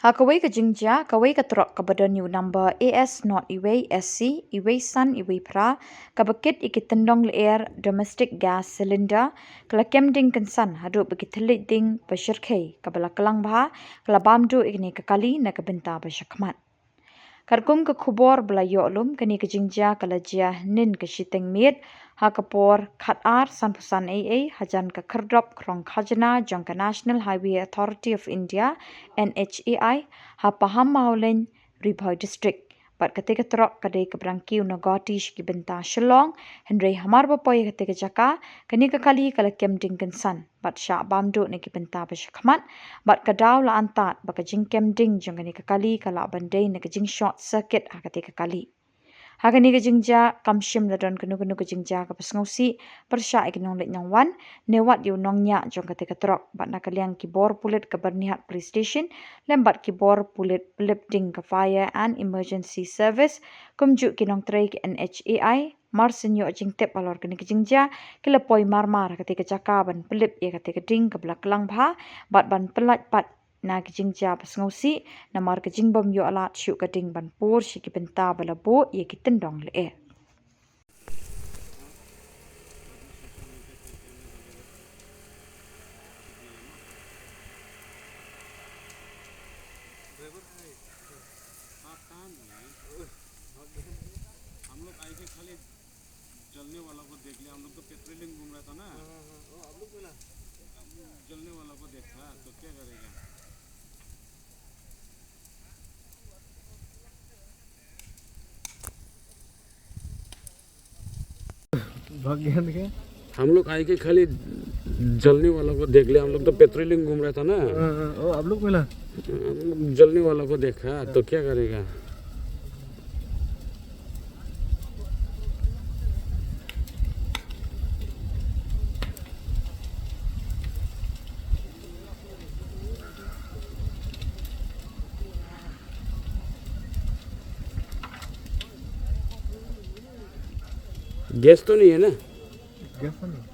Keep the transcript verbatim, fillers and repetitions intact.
Ha kawei ka jingjia, kawei ka trok kaba don ïa u number A S not iwei S C iwei san iwei phra, kaba kit ïa ki tyndong lyer domestic gas cylinder, ka la kem ding kynsan haduh ba ki thylliej ding ba shyrkhei kaba la klang bha ka la bam duh ïa kane ka kali na ka bynta ba shakhmat. Katkum ka khubor ba la ïoh lum, kane ka jingjia ka la jia hynnin ka shiteng miet ha ka por khatar sanphew san A A hajan ka khyrdop khrong khajna jong ka National Highway Authority of India, N H A I, ha Pahammawlein, Ri Bhoi District. Bad kata ka trok ka dei kaba dang kiew na Guwahati sha ki bynta Shillong, hynrei hamar ba poi ha kata ka jaka, kane ka kali ka la kem ding kynsan bad shah bam duh na ki bynta ba shakhmat, bad ka daw la antad ba ka jingkem ding jong kane ka kali ka lah ban dei na ka jingshort circuit ha kata ka kali. Ha kane ka jingjia kam shym la don kano kano ka jingjia kaba sngewsih pyrshah ïa ki nongleit nongwan ne wat ïa u nongñiah jong kata ka trok, bad na ka liang ki bor pulit ka Byrnihat Police Station lem bad ki bor pulit pynlip ding ka Fire and Emergency Service kumjuh ki nongtrei ka N H A I, mar shen ïoh jingtip halor kane ka jingjia, ki la poi marmar ha kata ka jaka ban pynlip ïa kata ka ding kaba la klang bha bad ban pyllait pat na ka jingjia ba sngewsih namar ka jingbym ïoh lad shuh ka ding ban pur sha ki bynta ba la buh ïa ki tyndong lyer. हाँ, काम नहीं। हम लोग आए थे खाली जलने वाला को देख लिया, हम लोग तो पेट्रोलिंग घूम रहा था ना। हाँ, हाँ, हाँ। ओ, आप लोग मिला? जलने वाला को देखा, तो क्या करेगा? भाग गया क्या? हम लोग आए के खाली जलने वाला को देख लिया, हम लोग तो पेट्रोलिंग घूम रहा था ना। हाँ, हाँ, ओ, आप लोग मिला? हम लोग जलने वाला को देखा, तो क्या करेगा? गैस तो नहीं है ना? गैस तो नहीं।